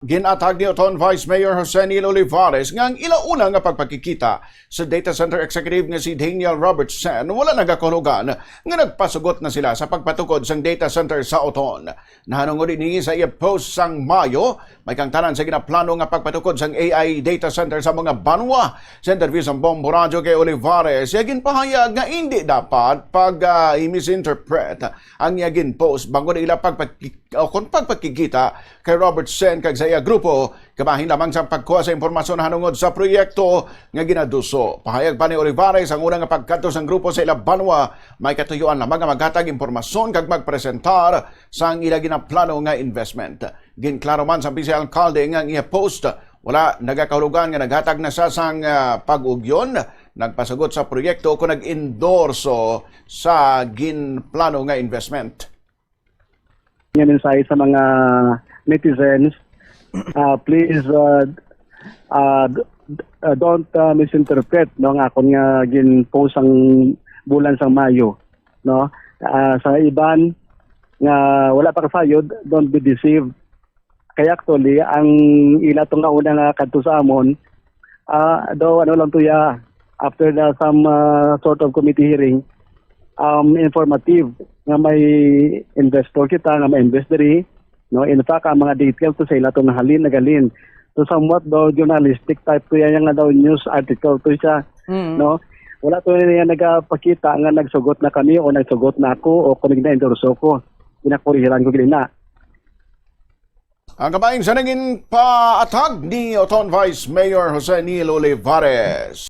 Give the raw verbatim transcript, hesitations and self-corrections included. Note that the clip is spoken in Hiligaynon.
Ginatag ni Oton Vice Mayor Jose Neil Olivares nga ang ila una nga pagpakikita sa data center executive nga si Daniel Robertson wala nagakahulugan nga nagpasugot na sila sa pagpatukod sang data center sa Oton. Nahanungod ini sa iya post sang Mayo, may kangtanan sa ginaplano nga pagpatukod sang A I data center sa mga banwa. Sa interview sang Bombo Radyo kay Olivares, iya ginpahayag nga indi dapat pag, ah, i-misinterpret ang iya ginpost bangod ila pagpaki-, o kon pagpakikita kay Robertson kag sa iya grupo, kabahin lamang sang pagkuha sa impormasyon nahanungod sa proyekto nga ginaduso. Pahayag pa ni Olivares, ang una nga pagkadto sang grupo sa ila banwa, may katuyuan lamang nga maghatag impormasyon kag magpresentar sang ila ginaplano nga investment. Ginklaro man sa Vice Alcalde nga ang iya post wala nagakahulugan nga naghatag na sa sang, ah, pag-ugyon, nagpasugot sa proyekto o kung nag-endorso sa ginplano nga investment. Nga mensahe sa mga netizens, ah, please, ah, ah, d-, d-, ah, don't, ah, misinterpret, no, ang akon nga gin-post ang bulan sang Mayo, no. Ah, sa iban nga wala pa kasayod, don't be deceived. Kay actually, ang ila to nga una nga kadto sa amon, ah, daw ano lang to ya, after the some, ah, sort of committee hearing, um, informative nga may investor kita, nga may invest diri, no? In fact, ang mga details to sa ila to nahalin, nagalin. So somewhat daw journalistic type to yan, nga daw news article to siya, Mm. no? Wala to niya nagapakita nga nagsugot na kami o nagsugot na ako o kung nag-endorso ko. Pinakurihiran ko gid na. Ang kabahin sa naging paatag ni Oton Vice Mayor Jose Neil Olivares.